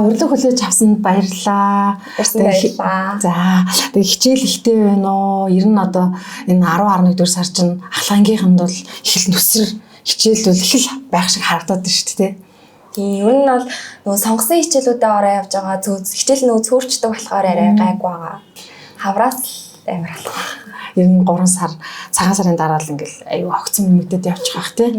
Урилга хүлээж авсанд баярлалаа. Баярлалаа. За, тэгээ хичээл ихтэй байна уу? Ер нь одоо энэ 10 11 дугаар сар чинь ахлаангийнханд бол их л нүсэр хичээл бол их л байх шиг харагдаад байна шүү дээ. Тийм, ер нь бол нөгөө сонгосон хичээлүүдээ ороо явж байгаа, зөө хичээл нөгөө цөөрчдөг болохоор арай гайгүй байгаа. Хавраас л амар алга. Ер нь 3 сар цагаан сарын дараа л ингээл аюу огцон нэмэгдээд явчих бах тий.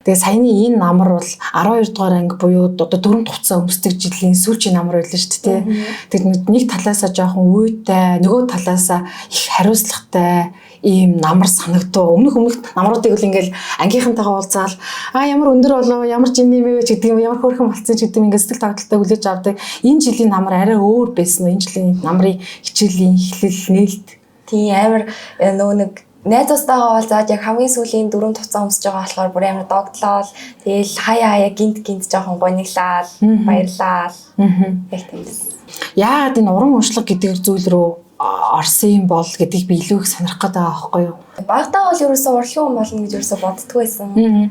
Тэгээ саяны энэ намар бол 12 дугаар анги буюу одоо дөрөв хувцас өмсдөг жилийн сүүлчийн намар байлаа шүү дээ. Тэгээд нэг талаасаа жоохон үйтэй, нөгөө талаасаа их хариуцлагатай ийм намар санагдав. Өмнөх намруудыг бол ингээл ангийнхантайгаа уулзаал а ямар өндөр болов, ямар жин юм бэ ч гэдэг юм, ямар хөөрхөн болцсон ч гэдэг юм ингээд сэтгэл тогтолтой хүлээж авдаг. Энэ жилийн намар арай өөр байсан уу? Энэ жилийн намрын хичээлийн эхлэл, нээлт. Тийм, амар нөгөө нэг найзуустайгаа уулзаад яг хамгийн сүүлийн дөрөв хувцас өмсөж байгаа болохоор бүр амар догтлоол. Тэгээл хаяа хаяа гинт гинт жоохон гониглаал, баярлаал. Яг тийм байсан. Яагаад энэ уран уншлага гэдэг зүйл рүү орсон юм бол гэдгийг би илүү их сонирхох гээд байгаа байхгүй юу? Багтаа бол ерөөсөө урлагийн хүн болно гэж ерөөсөө боддгоо байсан.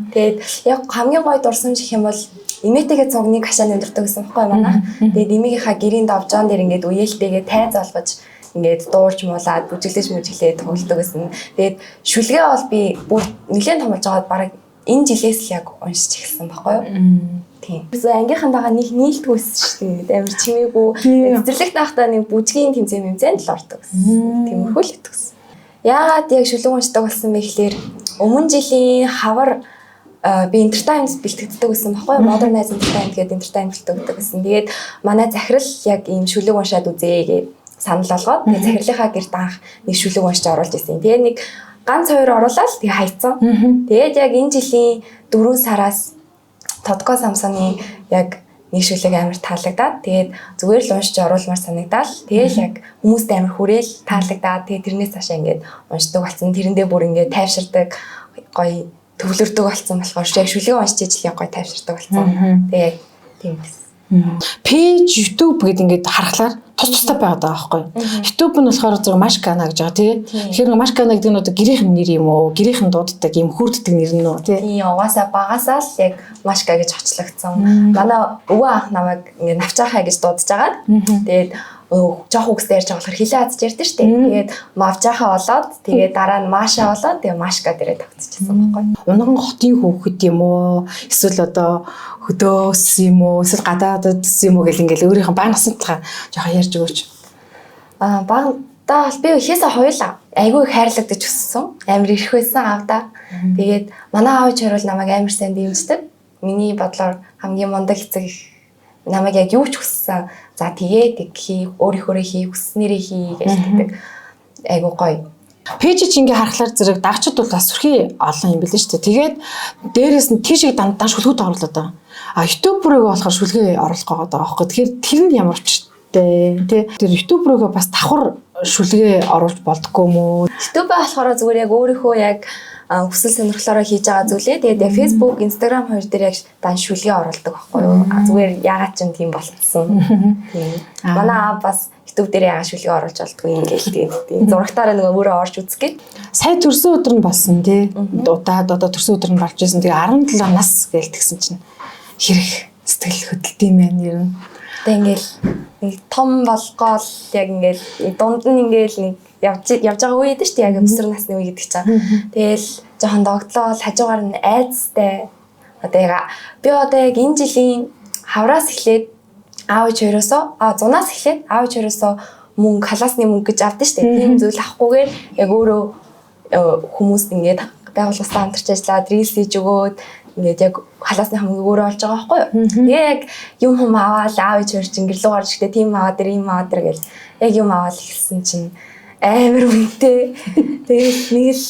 Тэгээд яг хамгийн гоё дурсамж гэх юм бол эмээтэйгээ цугны гашаанд амьдардаг гэсэн байхгүй юу манайх. Тэгээд эмээгийнхаа гэрийн давжаан дээр ингээд үеэлтэйгээ тайз олгож ингээд дуулж муулаад бүжиглэж мүжиглээ тоглодог гэсэн. Тэгээд шүлгээ бол би бүр нэлээд том болж байгаад бараг энэ жилээс л яг уншиж эхэлсэн байхгүй юу? Тийм. Тэгсэн ангийнхантайгаа нэг нийлдэг байсан шүү дээ. Амар чимээгүй. Цэцэрлэгт байхдаа нэг бүжгийн тэмцээн мэмцээнд л ордог гэсэн. Тиймэрхүү л итгэсэн. Яагаад яг шүлэг уншдаг болсон бэ гэхлээр өмнө жилийн хавар би Entertainment бэлтгэдэг гэсэн баггүй юу? Modernize Entertainment гэдэг Entertainment бэлтгэдэг гэсэн. Тэгээд манай захирал яг ийм шүлэг уншаад үзье гэж санал болгоод тэгээд захирлынхаа гэрт анх нэг шүлэг уншиж оруулж ирсэн. Тэгээд нэг ганц хоёр оруулаад тэгээд хайцсан. Тэгээд яг энэ жилийн 4 сараас Тодко Самсоны яг нэг шүлэг амар таалагдаад тэгээд зүгээр л уншиж оруулмаар санагдаал. Тэгээл яг хүмүүст амар хүрээл таалагдаад тэгээд тэрнээс цаашаа ингээд уншдаг болсон. Тэрэндээ бүр ингээд тайвширдаг, гоё төвлөрдөг болсон болохоор яг шүлэг уншиж ижил яг гоё тайвширдаг болсон. Тэгээ яг тийм байсан. Пэйж YouTube гэдэг ингээд харахлаар тус тустай байгаад байгаа байхгүй юу? YouTube нь болохоор зөв Машкана гэж байгаа тий. Тэгэхээр Машкана гэдэг нь одоо гэрийнхэн нэр юм уу? Гэрийнхэн дууддаг юм хүрддэг нэр нь үү тий. Тийм, угаасаа багасаа л яг Машка гэж хоцлогдсон. Манай өвөө анх намайг ингээд навчаахаа гэж дуудаж агаад тэгээд жоох үгстэй ярьж байгаа болохоор хилээ хазж ярьдэн штэ. Тэгээд мавжаахаа болоод тэгээд дараа нь Маша болоод тэгээд Машка дээрээ тавцчихсан байхгүй. Унган хотын хүүхэд юм уу? Эсвэл одоо хөдөөс юм уу? Эсвэл гадаадд юм уу гэл ингээл өөрийнхөө бага насны талаар жоохон ярьж өгөөч. Аа, багадаа бол би ихээсээ хоёулаа айгүй их хайрлагдаж өссөн. Амар ирэх байсан аавдаа. Тэгээд манай аав чирүүл намайг амар сайн дэмждэг. Миний бодлоор хамгийн мундаг эцэг их намайг яг юу ч хүссэн. За тэгээ тэг хий, өөрийнхөөрөө хий, хүссэнээрээ хий гэж тэгдэг. Айгүй гоё. Пэйж чи ингээ харахлаар зэрэг дагчд бол бас сүрхий олон юм билээ шүү дээ. Тэгээд дээрэс нь тийшээ дандаа шүлгүүд оруулаад байгаа. А YouTube руугаа болохоор шүлгээ оруулах гээд байгаа байхгүй. Тэгэхээр тэр нь ямар учиртай тий. Тэр YouTube руугаа бас давхар шүлгээ оруулж болдгоо юм уу? YouTube болохоор зүгээр яг өөрийнхөө яг хүсэл сонирхлоороо хийж байгаа зүйлээ. Тэгээд яг Facebook, Instagram хоёр дээр яг дан шүлгээ оруулдаг байхгүй юу? Зүгээр яагаад ч юм тийм болцсон. Тийм. Манай аав бас YouTube дээр яагаад шүлгээ оруулж болдгоо юм гээл тийм. Зурагтаараа нөгөө өөрөө орж үзэх гээд. Сая төрсөн өдөр нь болсон тий. Удаад одоо төрсөн өдөр нь болж исэн. Тэгээ 17 нас гээл тэгсэн чинь хэрэг сэтгэл хөдлөлт юм байна ер нь. Тэгээ ингээл нэг том болгоол яг ингээл дунд нь ингээл нэг явж байгаа үе гэдэг шүү дээ. Яг өсвөр насны үе гэдэг чинь. Тэгээл жоохон догтлоол хажуугаар нь айцтай. Одоо яг би одоо яг энэ жилийн хавраас эхлээд аав ээж хоёроосоо зунаас эхлээд аав ээж хоёроосоо мөнгө халаасны мөнгө гэж авдаг шүү дээ. Тийм зүйл авахгүйгээр яг өөрөө хүмүүст ингээд байгууллагасаа хамтарч ажиллаад рилс хийж өгөөд ингээд яг халаасны хамгийн өөрөө олж байгаа байхгүй юу. Тэгээ яг юм хүм аваад аав ээж хоёр чинь гэрлүү гарч ихдээ тийм аваад тэр юм аваад тэр гэл яг юм аваад эхэлсэн чинь амар үнэтэй. Тэгээд нэг л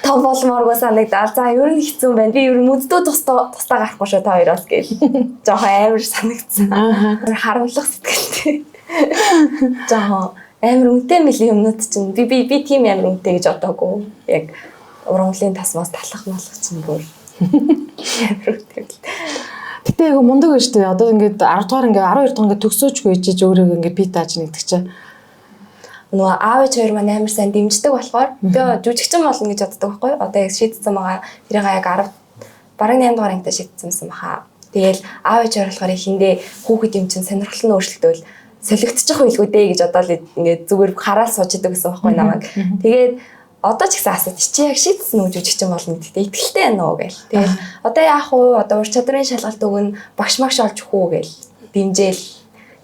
том болмооргүй санагдал. За ер нь хэцүү юм байна. Би ер нь нүддөө тусдаа гарахгүй шүү та хоёроос гэл. Жохон амар санагдсан. Харамлах сэтгэлтэй. Жохон амар үнэтэй мөлийн юмнууд чинь би би би тийм амар үнэтэй гэж бодоагүй. Яг ургамлын тасмаас талах малах чинь бүр амар үнэтэй л. Гэтэ яг мундаг байж тээ. Одоо ингээд 10 дугаар ингээд 12 дугаар ингээд төгсөөчгүй ичиж өөрийгөө ингээд би тааж нэгдэг чинь. Нөгөө аав ээж хоёр маань амар сайн дэмждэг болохоор би жүжигчин болно гэж боддог байхгүй юу? Одоо яг шийдсэн байгаа. Тэрийг яг 10 Бараг 8 дугаар ангидаа шийдсэн баха. Тэгээл аав ээж болохоор эхэндээ хүүхэд юм чинь сонирхол нь өөрчлөлтөөл солигдчих байлгүй дээ гэж одоо л ингээд зүгээр хараал сууж идэг гэсэн байхгүй намайг. Тэгээд одоо ч гэсэн асууж, чи яг шийдсэн үү, жүжигчин болно гэдэгт итгэлтэй байна уу гээл. Тэгэл одоо яах вэ? Одоо ур чадрын шалгалт өгнө, багш магш олж өгөх үү гээл. Дэмжээл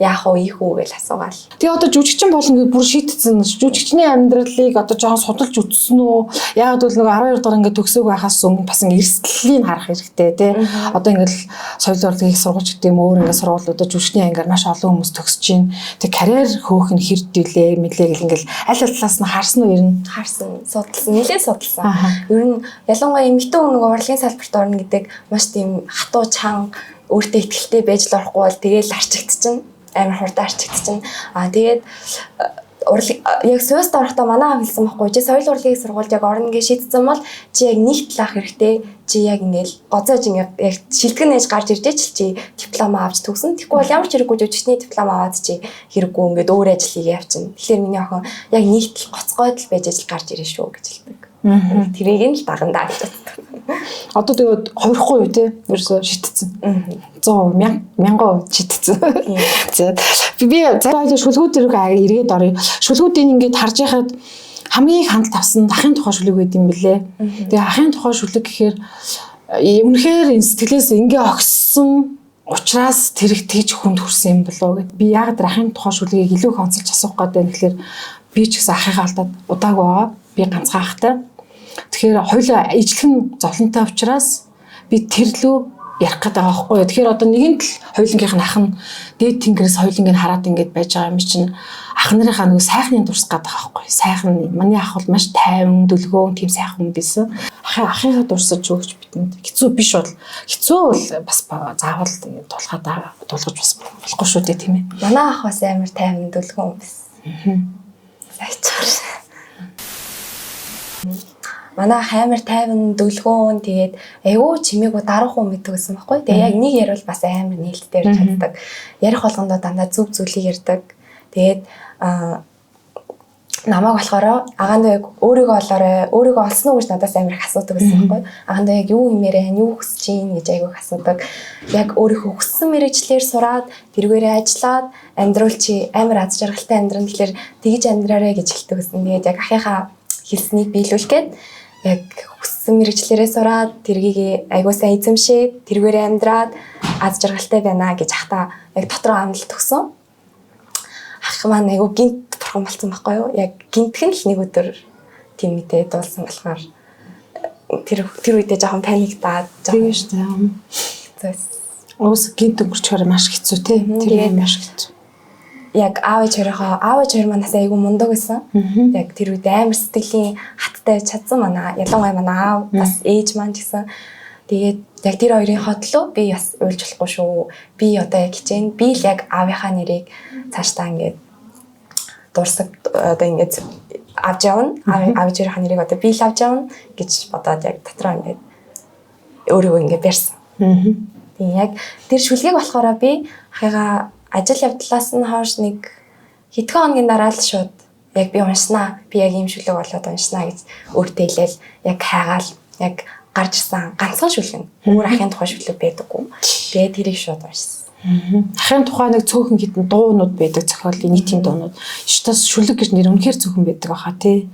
яах вэ, ийх үү гээл асуугаал. Тэгээ одоо жүжигчин болно гэж бүр шийтцэн. Жүжигчний амьдралыг одоо жоохон судалж үзсэн үү? Яагаад гэвэл нөгөө 12 дугаар ингээд төгсөөг байхаас өмнө бас ингээд эрсдлийг харах хэрэгтэй тий. Одоо ингээд соёл урлагийн сургууль гэдэг юм өөр ингээд сургуулиудад жүжигчний ангаар маш олон хүмүүс төгсөж байна. Тэг карьер хөөх нь хэр дүүлээ, мэдлээ гэл ингээд аль аль талаас нь харсан уу ер нь? Харсан, судалсан, нэлээд судалсан. Ер нь ялангуяа эмэгтэй хүн нөгөө урлагийн салбарт орно гэдэг маш тийм хатуу, чанга, өөртөө ихтэй байж л орохгүй бол тэгээл арчигдчихна, амар хурдан арчигдчихна. Аа, тэгээд урлаг яг СУУС-д орохдоо манай аав хэлсэн байхгүй, чи соёл урлагийн сургуульд яг орно гэж шийдсэн бол чи яг нэг талаах хэрэгтэй. Чи яг ингээл гоцоож ингээ яг шилтгэн нээж гарч ирж ч чи диплом авч төгсөн. Тэгэхгүй бол ямар ч хэрэггүй, жүжигчний диплом аваад чи хэрэггүй, ингээд өөр ажил хийгээ явчихна. Тэгэхээр миний охин яг нэг тал гоцгойд л байж ажил гарч ирнэ шүү гэж хэлдэг. Тэрийг нь л дагандаа гэж боддог. Одоо тэгээд хувирахгүй юу те? Ерөөсөө шийтцэн. 100 1000 1000% шийтцэн. За, би за хоёул шүлгүүд рүү эргээд оръё. Шүлгүүдийг ингээд харж байхад хамгийн их хандлт авсан ахын тухай шүлэг байд юм бэлээ. Тэгээ ахын тухай шүлэг гэхээр үнэхээр энэ сэтгэлээс ингээ огссон учраас тэр их тэгж хүнд хүрсэн юм болов уу гэд. Би яг тэр ахын тухай шүлгийг илүү их онцолж асуух гээд байна. Тэгэхээр би ч гэсэн ахыгаа алдаад удаагүй байгаа. Би ганцхан ахтай. Тэгэхээр хоёулаа ижлэхэн зовлонтой учраас би тэр лөө ярих гээд байгаа байхгүй юу. Тэгэхээр одоо нэгэн тал хоёулангийнх нь ах нь дээд тэнгэрээс хоёулангийг хараад ингээд байж байгаа юм чинь ах нарынхаа нөгөө сайхны дурсах гээд байгаа байхгүй юу. Сайхан, миний ах бол маш тайван, дүлгөөн тийм сайхан хүн байсан. Ахыгаа дурсаж өгч бидэнд хэцүү биш бол, хэцүү бол бас заавал тулгаад тулгаж бас болохгүй шүү дээ, тийм ээ. Манай ах бас амар тайван, дүлгөөн хүн байсан. Сайчаар. Манай ах амар тайван, дүлгөөн, тэгээд айгүй чимээгүй, даруухан хүн мэддэг гэсэн байхгүй. Тэгээ яг нэг ярил бас амар нээлттэй ярьж чаддаг. Ярих болгондоо дандаа зөв зүйлийг ярьдаг. Тэгээд намайг болохоор агаандаа яг өөрийгөө олоорой, өөрийгөө олсон уу гэж надаас амар их асуудаг гэсэн байхгүй. Агаандаа яг юу юмэрэ, юу хүсэж чинь гэж айгүй их асуудаг. Яг өөрийнхөө хүссэн мэргэжлээр сураад, тэргээрээ ажиллаад амьдруул чи амар аз жаргалтай амьдран, тэгэхээр тэгж амьдраарэ гэж хэлдэг гэсэн. Тэгээд яг ахыхаа хэлснийг биелүүлэх гээд яг хүссэн мэргэжлээрээ сураад, тэргийг айгүй сайн эзэмшээд, тэргээрээ амьдраад аз жаргалтай байна гэж ахта яг дотроо амлалт өгсөн. Ах маань айгүй гинт бурхан болсон байхгүй юу? Яг гинтхэн л нэг өдөр тийм мэдээ дуулсан болохоор тэр тэр үедээ жоохон паниктаад жоохон шүү дээ. Уус гинт өнгөрчхөөр маш хэцүү те. Тэр маш хэцүү. Яг аав ээж хоёроо, аав ээж хоёр манаас айгүй мундаг байсан. Яг тэр үед амар сэтгэлийн хаттай чадсан манай. Ялангуяа манай аав, бас ээж маань ч гэсэн. Тэгээд яг тэр хоёрын хотлоо би бас уйлж болохгүй шүү. Би одоо яг хичээн. Би л яг аавынхаа нэрийг цаашдаа ингээд дурсаг одоо ингээд авч явна. Аав ээжийнхаа нэрийг одоо би л авч явна гэж бодоод яг дотроо ингээд өөрийгөө ингээд барьсан. Тийм, яг тэр шүлгийг болохоор би ахыгаа ажил явдлаас нь хойш нэг хэдхэн хоногийн дараа л шууд яг би уншнаа. Би яг ийм шүлэг болоод уншнаа гэж өөртөө хэлээл яг хайгаал яг гарч ирсэн ганцхан шүлэг. Өөр ахын тухай шүлэг байдаггүй. Тэгээд тэрийг шууд уншсан. Ахын тухай нэг цөөхөн хитэн дуунууд байдаг, зохиолын нийтийн дуунууд. Штас шүлэг гэж нэр үнэхээр цөөхөн байдаг баха тий.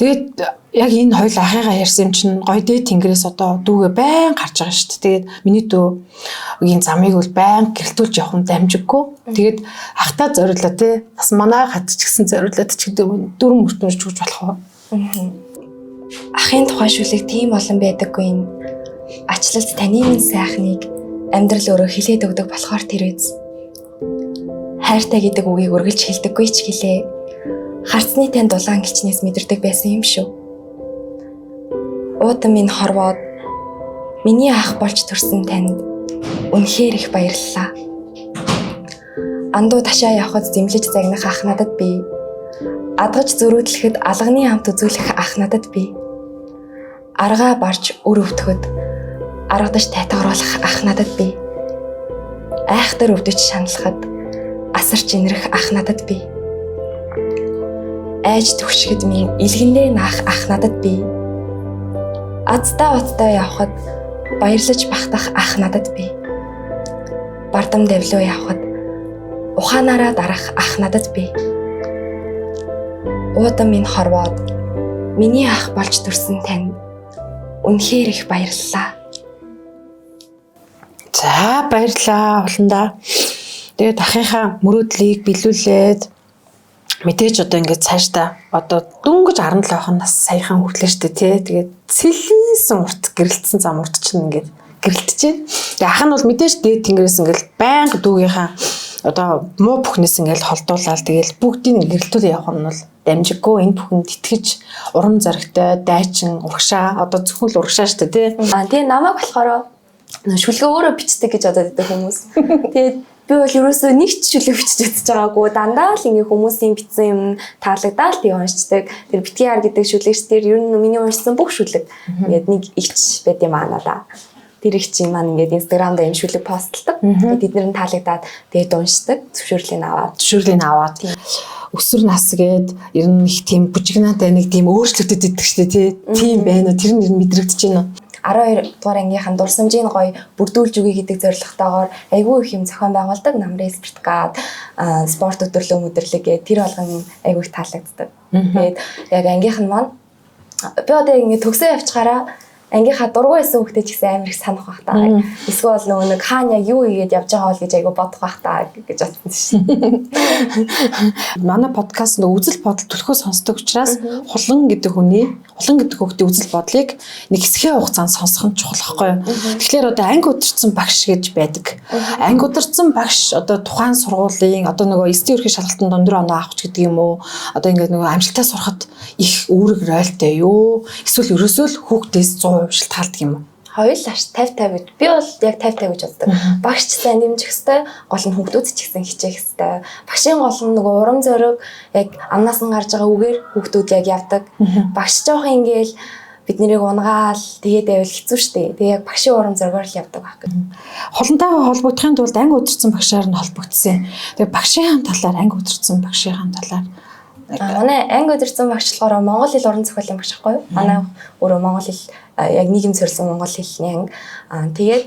Тэгээд яг энэ хоёул ахыгаа ярьсан юм чинь гоё дээд тэнгэрээс одоо дүүгээ байн гарч байгаа шүү дээ. Тэгээд миний дүүгийн замыг бол байн гэрэлтүүлж явах нь дамжиггүй. Тэгээд ахтаа зориулаа тий. Бас манай хат ч гэсэн зориулаад ч гэдэг дөрөв мөртөж чүгж болох уу? Ахын тухай шүлэг тийм олон байдаггүй юм. Ачлалт таны минь сайхныг амьдрал өөрөө хилээд өгдөг болохоор тэр үз. Хайртай гэдэг үгийг үргэлж хэлдэггүй ч гэлээ. Харцны танд улаан гэлчнээс мэдэрдэг байсан юм шүү. Уудам минь хорвоод миний ах болж төрсөн танд үнэхээр их баярлалаа. Андуу ташаа явхад зэмлэж загнах ах надад бий. Адгаж зөрүүдлэхэд алганы амт үзүүлэх ах надад бий. Аргаа барж үр өвтгөхөд аргадаж тайтгаруулах ах надад бий. Айхтар өвдөж шаналхад асарч инрэх ах надад бий. Айж түгшгэд минь илгэндээ наах ах надад бий. Азтай уттай явхад Баярлаж багтах ах надад бий. Бардам давлуу явхад ухаанаараа дарах ах надад бий. Уудам минь хорвоод миний ах болж төрсөн танд үнэхээр их баярлалаа. За, баярлалаа Хуландаа. Тэгээд ахынхаа мөрөөдлийг биелүүлээд мэдээж одоо ингээд цаашдаа одоо дөнгөж 17 нас саяхан хүртлээ штэ тий. Тэгээд цэлийсэн урт гэрэлтсэн зам урт чинь ингээд гэрэлтэж байна. Тэгээд ах нь бол мэдээж дээд тэнгэрээс ингээд байнга дүүгийнхаа одоо муу бүхнээс ингээд холдуулаад тэгэл бүгдийг гэрэлтүүл явах нь бол дамжиггүй, энэ бүхэнд итгэж урам зоригтой дайчин урагшаа, одоо зөвхөн л урагшаа штэ тий. Аа, тэгээ намайг болохоор шүлгээ өөрөө бичдэг гэж бодоод байдаг хүмүүс. Тэгээд би бол ерөөсөө нэг ч шүлэг бичиж үзэж байгаагүй. Дандаа л ингээ хүмүүсийн бичсэн юм таалагдаал тэгээ уншдаг. Тэр битгий хар гэдэг шүлэгч тэр ер нь миний уншсан бүх шүлэг ингээд нэг игч байд юм аа надаа. Тэр их чинь маань ингээд Instagram дээр юм шүлэг постлдог. Тэгээд тэд нар нь таалагдаад тэгээд уншдаг. Зөвшөөрлийг аваад. Зөвшөөрлийг аваад. Өсвөр нас гээд ер нь их тийм бүжигнаатай нэг тийм өөрчлөгдөд идэх штэ тий. Тийм байна уу? Тэр нь ер нь мэдрэгдэж байна уу? 12 дугаар ангийнхан дурсамжийг гоё бүрдүүлж өгье гэдэг зорилготойгоор айгүй их юм зохион байгуулдаг. Намрын спорткад, спорт өдөрлөг мөдөрлөг гэх тэр болгон айгүй их таалагддаг. Тэгээд яг ангийнх нь маань би одоо яг ингэ төгсөө явчихаараа ангийнхаа дургүй байсан хүүхдээ ч гэсэн амар их санах бах та. Эсвэл нөгөө нэг хаана яг юу хийгээд явж байгаа бол гэж айгүй бодох бах та гэж бодсон шин. Манай подкаст нөгөө үзэл бодол төлхөө сонсдог учраас Хулан гэдэг хүний, Хулан гэдэг хүүхдийн үзэл бодлыг нэг хэсгийн хугацаанд сонсох нь чухал байхгүй юу? Тэгэхээр одоо анги удирдсан багш гэж байдаг. Анги удирдсан багш одоо тухайн сургуулийн одоо нөгөө эцсийн ерхий шалгалтанд өндөр оноо авах ч гэдэг юм уу? Одоо ингээд нөгөө амжилтаа сурахад их үүрэг ролтой юу? Эсвэл ерөөсөө л хүүхдээс 100% шалтгаалдаг юм уу? Хоёулаа 50 50 гэж. Би бол яг 50 50 гэж боддог. Багш ч сайн дэмжих хэвээр, гол нь хүүхдүүд ч гэсэн хичээх хэвээр. Багшийн гол нь нөгөө урам зориг, яг амнаас нь гарч байгаа үгээр хүүхдүүд яг явдаг. Багш жоохон ингээл бид нэрийг унгаал тэгээд байвал хэцүү шттэ. Тэгээ яг багшийн урам зоригоор л явдаг байх гэж. Хулантайгаа холбогдохын тулд анги удирдсан багшаар нь холбогдсон. Тэгээ багшийн талаар, анги удирдсан багшийн талаар. Манай анги удирдсан багш болохоор монгол хэл уран зохиолын багш байхгүй юу? Манай өөрөө монгол хэл яг нийгэм суурилсан монгол хэлний анги. Тэгээд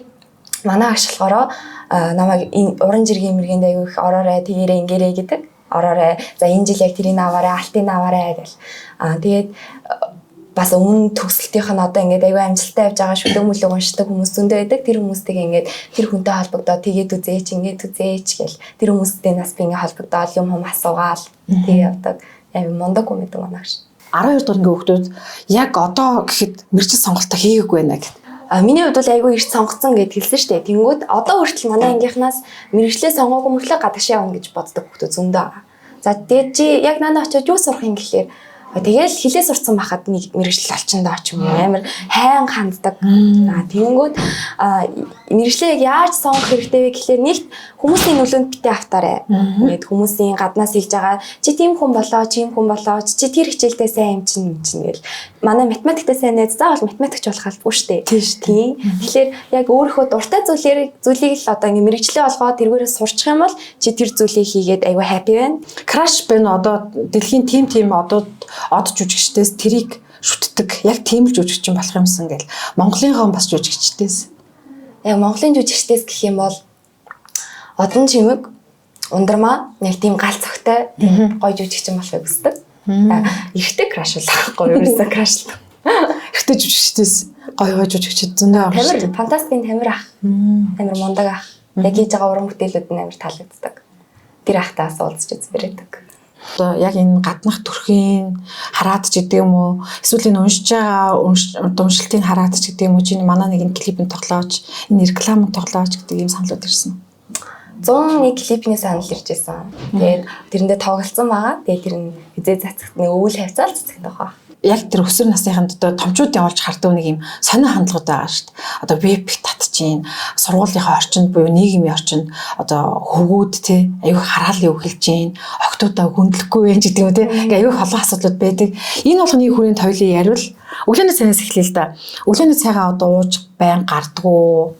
манай багш болохоор намайг уран жиргийн мэргэнд аягүй их ороорой, тэгээрэй, ингээрэй гэдэг. Ороорой. За, энэ жил яг тэрийг аваарай, алтыг аваарай гэл. Тэгээд бас өмнө төгсөлтийнх нь одоо ингээд аягүй амжилттай явж байгаа шүлэг мүлэг уншдаг хүмүүс зөндөө байдаг. Тэр хүмүүстэйгээ ингээд тэр хүнтэй холбогдоод тэгээд үзээч, ингээд үзээч гэл тэр хүмүүстэй нас би ингээд холбогдоод юм хум асуугаал тэг явдаг. Амар мундаг хүн гэдэг манай багш. 12 дугаар ангийн хүүхдүүд яг одоо гэхэд мэргэжил сонголтоо хийгээгүй байна гэд. А миний хувьд бол айгүй эрт сонгоцсон гэд хэлсэн шүү дээ. Тэнгүүд одоо хүртэл манай ангийнхнаас мэргэжлээ сонгоогүй мөртлөө гадагшаа явна гэж боддог хүүхдүүд зөндөө байгаа. За, тэгээд чи яг наанаа очиод юу сурах юм гэхлээр тэгэл хилээ сурцсан байхад нэг мэргэжил олчихно доо ч юм уу, амар хайн ханддаг. Тэгэнгүүт мэргэжлээ яг яаж сонгох хэрэгтэй вэ гэхлээр нэгт хүмүүсийн нөлөөнд битээ автаарай. Ингээд хүмүүсийн гаднаас хэлж байгаа чи тийм хүн болоо, чи юм хүн болоо, чи тэр хичээлдээ сайн юм чинь юм чинь гэл. Манай математиктээ сайн найз заавал математикч болох албагүй шүү дээ. Тийм шүү. Тийм. Тэгэхээр яг өөрийнхөө дуртай зүйлийг л одоо ингээд мэргэжлээ олгоод тэргээрээ сурчих юм бол чи тэр зүйлийг хийгээд айгүй happy байна. Crush байна одоо дэлхийн тим одоо од жүжигчдээс тэрийг шүтдэг. Яг тийм л жүжигчин болох юмсан гэл. Монголынхоо бас жүжигчдээс. Яг Монголын жүжигчдээс гэх юм бол Одон Чимэг, Ундрмаа яг тийм гал цогтой гоё жүжигчин болохыг хүсдэг. Эрэгтэй crush л байхгүй юу? Ерөөсөө crush л. Эрэгтэй жүжигчдээс гоё гоё жүжигчд зөндөө байгаа шүү дээ. Фантастикийн Тамир ах. Амар мундаг ах. Яг хийж байгаа уран бүтээлүүд нь амар таалагддаг. Тэр ахтаас уулзч үзмээр байдаг. Одоо яг энэ гаднах төрхийн хараад ч гэдэг юм уу, эсвэл энэ уншиж байгаа уншилтыг хараад ч гэдэг юм уу, чиний манай нэг энэ клипэнд тоглооч, энэ рекламанд тоглооч гэдэг ийм саналууд ирсэн. 101 клипний санал ирж байсан. Тэгээд тэрэндээ тоглолцсон байгаа. Тэгээд тэр нь хизээ цацагт нэг өвөл хавцаал цацагдах ба. Яг тэр өсвөр насныханд одоо томчуудын олж хардаг нэг юм сонио хандлагууд байгаа шүү дээ. Одоо веб татчихээн, сургуулийнхаа орчинд буюу нийгмийн орчинд одоо хөвгүүд те аюу хараалын үг хэлж гин, октоудаа хүндлэхгүй байх гэдэг юм те. Ингээ аюу холон асуудлууд байдаг. Энэ болгоны хүрээнд хоёлын яриул өглөөний цайнаас эхлэе л да. Өглөөний цайгаа одоо ууж байн гардгуу.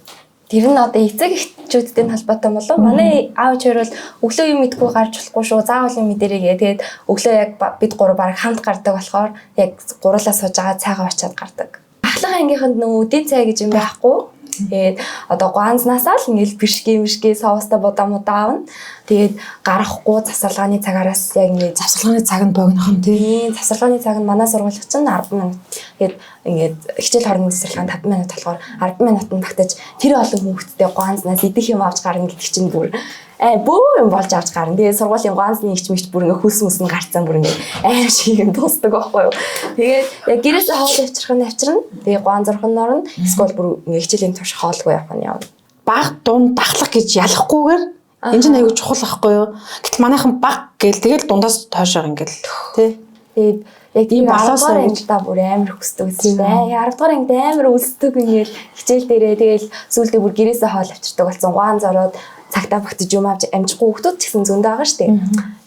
Тэр нь одоо эцэг эхчүүдтэй холбоотой болов. Манай аав ээж хоёр бол өглөө юм мэдгүй гарч болохгүй шүү. Заавал юм мэдэрэй гээ. Тэгээд өглөө яг бид гурав бараг хамт гардаг болохоор яг гурлаа сууж байгаа цайгаа очиад гардаг. Ахлах ангийнханд нөө үдийн цай гэж юм байхгүй. Тэгээд одоо гуанзнаасаа л ингээл биршги мишги соустай будаа мудаа авна. Тэгээд гарахгүй завсарлагын цагаараас яг ингээд завсарлагын цаг нь богинохон тий. Завсарлагын цаг нь манай сургуулийн чинь 10 минут. Тэгээд ингээд хичээл хорны завсарлагын 5 минут болохоор 10 минутанд багтаж тэр олон хүүхэдтэй гуанзнаас идэх юм авч гарна гэдэг чинь бүр бөө юм болж авч гарна. Тэгээд сургуулийн гуанзны ихч мэгч бүр ингээ хөлс мөс нь гарцсан бүр ингээ аим шиг юм дуустдаг байхгүй юу. Тэгээд яг гэрээсээ хоол авчрах нь авчирна. Тэгээд гуанз орох нь орно. Эсвэл бүр ингээ хичээлийн турш хоолгүй явах нь явна. Баг дунд дахлах гэж ялахгүйгээр энэ чинь аягүй чухал байхгүй юу. Гэтэл манайхан баг гээл тэгэл дундаас тойшоо ингээл тий. Тэгээд яг тийм баланс ангидаа бүр амар хөсдөг гэсэн чинь. 10 дугаар ангид амар үлсдэг ингээл хичээл дээрээ тэгэл сүүлдээ бүр гэрээсээ хоол авчирдаг болсон. Гуанз ороод цагтаа багтаж юм авч амжихгүй хүмүүс ч гэсэн зөндөө байгаа шүү дээ.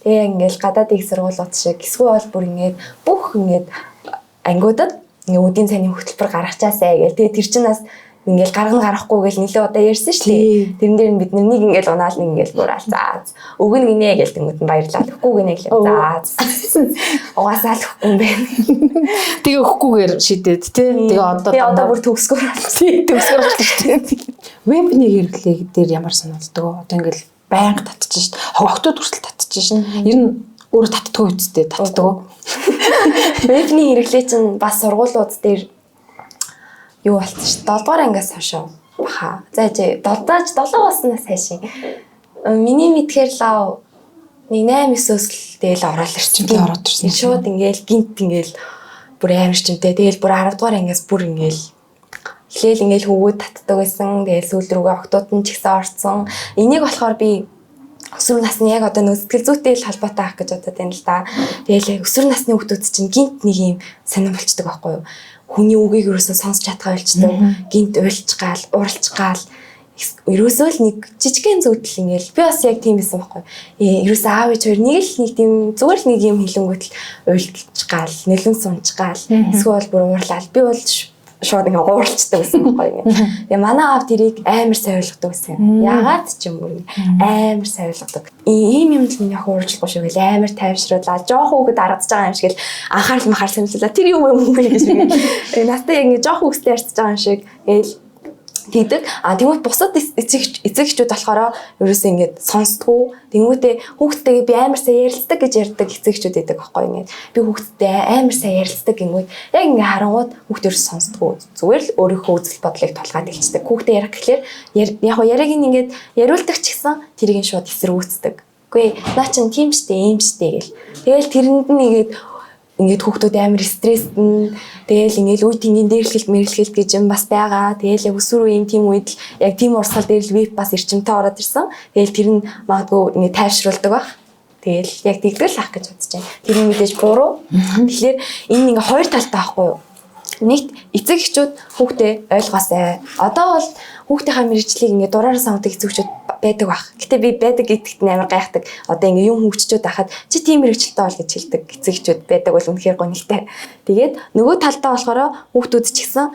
Тэгээ ингээл гадаад их сургуулиуд шиг эсвэл бол бүр ингээд бүх ингээд ангиудад ингээ үдийн цайны хөтөлбөр гаргачаасай гэл. Тэгээ тэр чинь бас ингээл гаргана гарахгүй гэл нэлээ удаа ярьсан шүү дээ. Тэрэн дээр нь бид нэг ингээл унаал нэг ингээл бураал заа. Өгнө гинэ гэл тэнгүүд нь баярлаа. Өгөхгүй гинэ гэлээ. За. Угаасаа л өгөхгүй юм байна. Тэгээ өгөхгүйгээр шийдээд тий. Тэгээ одоо бүр төгсгөр болсон. Төгсгөр болсон шүү дээ. Вебний хэрэглээ дээр ямар санагддаг вэ? Одоо ингээл байнга татчих шүү дээ. Октод хүртэл татчих шүү. Ер нь өөрөө татдаггүй үсттэй татдаг. Вебний хэрэглээ чинь бас сургуулиуд дээр юу болсон шүү. 7 дугаар ангиас хойш баха. За 7 болсноос хойш. Миний мэдхээр лав нэг 8 9-өөс л тэгэл ороод ирчихсэн. Ороод ирсэн. Шууд ингээл гинт ингээл бүр амар чимтэй. Тэгэл бүр 10 дугаар ангиас бүр ингээл эхлээл ингээл хөвгүүд татдаг байсан. Тэгэл сүүл рүүгээ октод нь ч гэсэн орцсон. Энийг болохоор би өсвөр насны яг одоо нөө сэтгэл зүйтэй л холбоотой ах гэж бодод байна л да. Тэгэл өсвөр насны хүүхдүүд чинь гинт нэг юм сонирн болчдөг байхгүй юу? Хүний үгийг ерөөсөө сонсч чадхаа болчдөг. Гинт уйлж гаал, уралж гаал. Ерөөсөө л нэг жижигхэн зүйлдэл ингээл би бас яг тийм байсан байхгүй. Ерөөсөө аав ээж хоёр нэг л нэг тийм зүгээр л нэг юм хэлэнгүүт л уйлж гаал, нэлэн сунж гаал. Эсвэл бүр уурлаал. Би бол шууд ингээ ууралчдаг байсан байхгүй ингээ. Тэгээ манай аав тэрийг амар сайн ойлгодог байсан. Ягаад ч юм бүр амар сайн ойлгодог. Ийм юм л миний охин уурчлахгүй шүү гэл амар тайвшруулаа. Жоох хүүхэд аргадж байгаа юм шиг л анхаарал махаар сэмлүүлээ. Тэр юм юм бэ гэж ингээ. Тэгээ надтай яг ингээ жоох хүүхэдтэй ярьцж байгаа юм шиг гээл тэгдэг. А тэгмүүд бусад эцэг эхчүүд болохоор ерөөсөө ингээд сонсдгоо. Тэнгүүтээ хүүхдтэйгээ би амар сайн ярилцдаг гэж ярьдаг эцэг эхчүүд байдаг аахгүй ингээд. Би хүүхдтэй амар сайн ярилцдаг гингүүд яг ингээд харангууд хүүхд ерөөс сонсдгоо. Зүгээр л өөрийнхөө үзэл бодлыг тулгаад хэлчихдэг. Хүүхдээ ярих гэхлээр яг хоо яриаг нь ингээд яриулдаг ч гэсэн тэрийг нь шууд эсэргүүцдэг. Үгүй наа чин тийм штэ ийм штэ гэл. Тэгэл тэрэнд нь ингээд хүүхдүүд амар стресстэн. Тэгэл ингээл үе тэнгийн дээрлэхэлт мэрлэхэлт гэж юм бас байгаа. Тэгэл яг өсвөр үеийн тийм үед л яг тийм урсгал дээр л веб бас эрчимтэй ороод ирсэн. Тэгэл тэр нь магадгүй ингээд тайвшруулдаг байх. Тэгэл яг тэгдэг л ах гэж бодож байна. Тэр нь мэдээж буруу. Тэгэхээр энэ ингээ хоёр талтай байхгүй юу? Нэгт эцэг эхчүүд хүүхдээ ойлгоосай. Одоо бол хүүхдийнхаа мэргэжлийг ингээ дураараа сонгодог эцэг эхчүүд байдаг бах. Гэтэ би байдаг гэдэгт нь амар гайхдаг. Одоо ингээ юм хөгжчүүд байхад чи тийм мэргэжилтэй бол гэж хэлдэг эцэг эхчүүд байдаг бол үнэхээр гонигтай. Тэгээд нөгөө талдаа болохоор хүүхдүүд ч гэсэн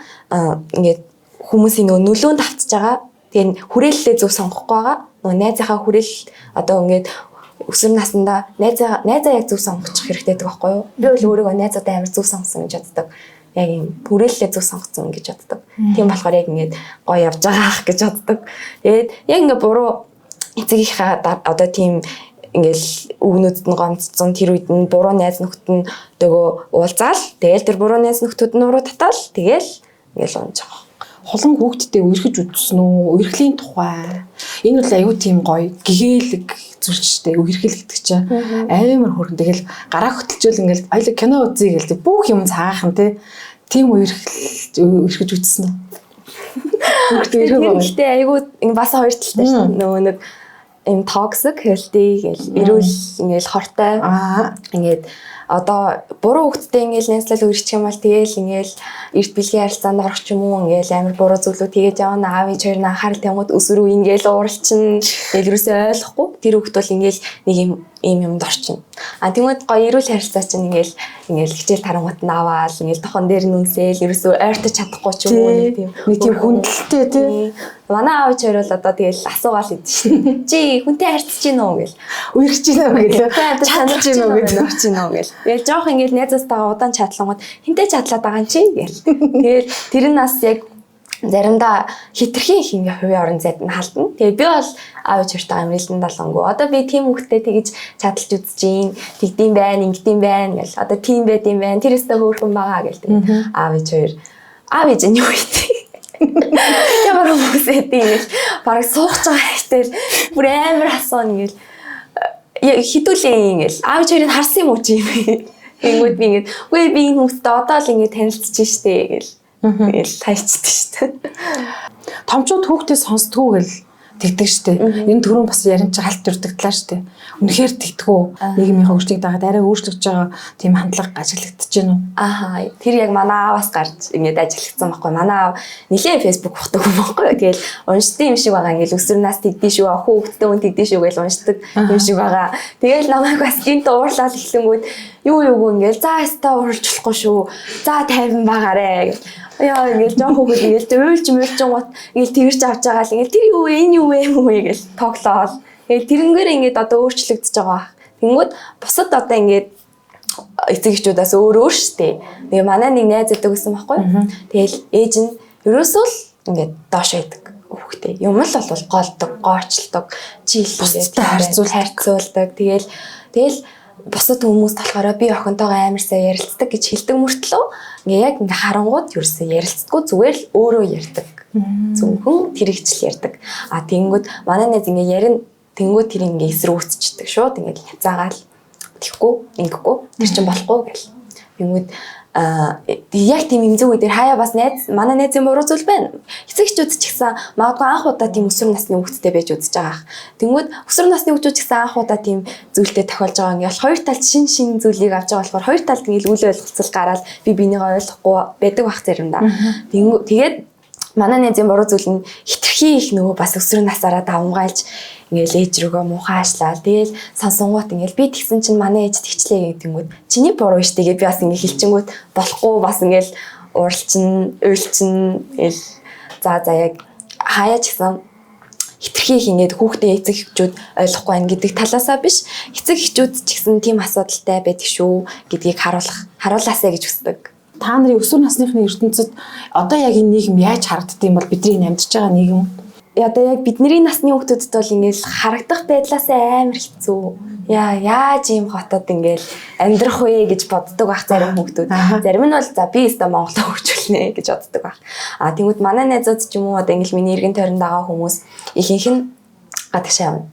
ингээ хүмүүсийн нөгөө нөлөөнд автж байгаа. Тэгээд хүрээллээ зөв сонгохгүй байгаа. Нөгөө найзынхаа хүрээл одоо ингээд өсвөр наснда найзаа яг зөв сонгочих хэрэгтэй гэдэг байхгүй юу? Би бол өөрийгөө найзуудаа амар зөв сонгосон гэж боддог. Яг юм хүрээллээ зөв сонгоцсон гэж боддог. Тийм болохоор яг ингээд гоё явж байгаа ах гэж боддог. Тэгээд яг ингээд буруу эцэг ихээ одоо тийм ингээл өвгнүүдэд нь гомцсон тэр үед нь буруу найз нөхдөд нь дөгөө уулзаал. Тэгэл тэр буруу найз нөхдөд нь уруу татаал. Тэгэл ингээл унж байгаа. Хулан хүүхдтэй үерхэж үзсэн үү? Үерхлийн тухай. Энэ бол аюу тийм гоё гэгээлэг зүйл шүү дээ. Үерхэл гэдэг чинь амар хөрхөн. Тэгэл гараа хөтөлжөөл ингээл баялаг кино үзье гээл бүх юм цаахан тий. Тийм үерхэл үерхэж үзсэн үү? Хүүхдээ үерхэх байгаа. Гэхдээ айгүй бас хоёр талтай шүү дээ. Нөгөө нэг юм toxic healthy гэл эрүүл ингээл хортой. Ингээд одоо буруу хүүхдтэй ингээл найзлал үерчих юм бол тэгээл ингээл эрт бэлгийн харилцаанд орох ч юм уу ингээл амар буруу зүйлүүд тэгээд явна. Аав ээж хоёр нь анхаарал тавингууд өсвөр үе ингээл ууралчин тэгэл ерөөсөө ойлгохгүй. Тэр хүүхд бол ингээл нэг юм ийм юмд орчин. А тэгмэд гоё эрүүл харилцаа чинь ингээл ингээл хичээл тарангууд нь аваал ингээл тохон дээр нь үнсээл ерөөсөө ойртож чадахгүй ч юм уу нэг тийм нэг тийм хүндэлтэй тий. Манай аав ээж хоёр бол одоо тэгэл асуугаал идэв шин. Чи хүнтэй харьцаж гин үү гэл. Үерхэж гин үү гэл. Чадлаж гин үү гэл. Орч гин үү гэл. Тэгэл жоох ингээл найзаастайгаа удаан чадлангууд хинтээ чадлаад байгаа юм чи гэл. Тэгэл тэр нь бас яг Заримдаа хитрхийн их ингээ хувийн орон зайд нь халдна. Тэгээ би бол аав ээж хоёртойгоо амрилан далангуу. Одоо би тийм хүүхдтэй тэгэж чадалж үзэж гин, тэгдэм байх, ингэдэм байх гэл. Одоо тийм байд юм байна. Тэр өстө хөөрхөн байгаа гэл. Тэгээд аав ээж хоёр аав ээж нь юу хийдэг? Ямар хүмүүс эдийн гэл бараг суух байгаа хайтэл бүр амар асууна гэл. Хідүүлээ ингээл аав ээж хоёрыг харсан юм уу чи юм. Тэнгүүд би ингээд үгүй би энэ хүмүүстэй одоо л ингээд танилцж штэ гэл. Тэгэл хайчдаг штэ. Томчууд хүүхдээ сонсдгоо гэл тэгдэг штэ. Энэ түрүүн бас ярин чи халт дүрдэгдлаа штэ. Үнэхээр тэгдэггүй. Нийгмийн хөгжлийг дагаад арай өөрчлөгдөж байгаа тийм хандлага ажиглагдаж байна уу? Ааха. Тэр яг манай ааваас гарч ингээд ажиллагдсан байхгүй. Манай аав нилээн Facebook ухдаг юм байхгүй. Тэгэл уншдсан юм шиг байгаа. Ингээд өсвөр нас тэгдэж шүү. Хүүхдтэй хүн тэгдэж шүү гэж уншдаг юм шиг байгаа. Тэгэл намайг бас гинт уурлал эхлэнгүүд юу юугүй ингээд за яста ууралж болохгүй шүү. За 50 багаарэ. Яа ингээл жоох хүүхэд ингээл уйлж муйлжингууд ингээл тэрч авч байгаа л ингээл тэр юу вэ энэ юу вэ юм уу ингээл тоглоол. Ингээл тэрнгээр ингээд одоо өөрчлөгдөж байгаа. Тэнгүүд бусад одоо ингээд эцэг эхчүүдээс өөр өөр штэ. Тэгээ манай нэг найз өгдөг гэсэн байхгүй. Тэгэл ээж нь ерөөсөө л ингээд доош байдаг хүүхдээ. Юм л бол голдог, гоочилдог, чийл ингээд харьцуулдаг. Тэгэл бусад хүмүүс болохоор би охинтойгоо амар сайн ярилцдаг гэж хэлдэг мөртлөө ингээ яг ингээ харангууд ерөөсөө ярилцдаггүй зүгээр л өөрөө ярьдаг. Зөвхөн тэр ихчл ярьдаг. А тэнгүүд манай найз ингээ ярина тэнгүүд тэр ингээ эсрүүцчихдэг шууд ингээ хязаагаал тэгэхгүй ингэхгүй тэр чин болохгүй гэл. Тэнгүүд яг тийм эмзэг үе дээр хаяа бас найз манай найзын буруу зүйл байна. Эцэг эхчүүд ч гэсэн магадгүй анх удаа тийм өсвөр насны хүүхэдтэй байж үзэж байгаа ах. Тэнгүүд өсвөр насны хүүхдүүд ч гэсэн анх удаа тийм зүйлтэй тохиолж байгаа ингээл хоёр талд шин шин зүйлийг авч байгаа болохоор хоёр талд ингээл үл ойлголцол гараад би бинийгаа ойлгохгүй байдаг бах заримдаа. Тэгээд манай найзын буруу зүйл нь хитрхи их нөгөө бас өсвөр насаараа давмгайлж ингээл ээж рүүгээ муухай аашлаа. Тэгэл сонсонгуут ингээл би тэгсэн чинь манай ээж тэгчлээ гэдэнгүүт чиний буруу шүү дээ би бас ингээ хэлчингүүт болохгүй бас ингээл ууралчин, уйлчин ингээл за за яг хаяа ч гэсэн хитрхи их ингээд хүүхдээ эцэг эхчүүд ойлгохгүй байна гэдэг талаасаа биш эцэг эхчүүд ч гэсэн тийм асуудалтай байдаг шүү гэдгийг харуулаасай гэж хүсдэг. Та нарын өсвөр насныхны ертөнцид одоо яг энэ нийгэм яаж харагддаг юм бол бидний амьдарч байгаа нийгэм? Одоо яг бидний насны хүүхдүүдэд бол ингээл харагдах байдлаасаа амар хэцүү. Яаж ийм хотод ингээл амьдрах вэ гэж боддог байх зарим хүүхдүүд. Зарим нь бол за би өстө Монголоо хөгжүүлнэ гэж боддог байх. А тэгмэд манай найзууд ч юм уу одоо ингээл миний эргэн тойронд байгаа хүмүүс ихэнх нь гадагшаа явна.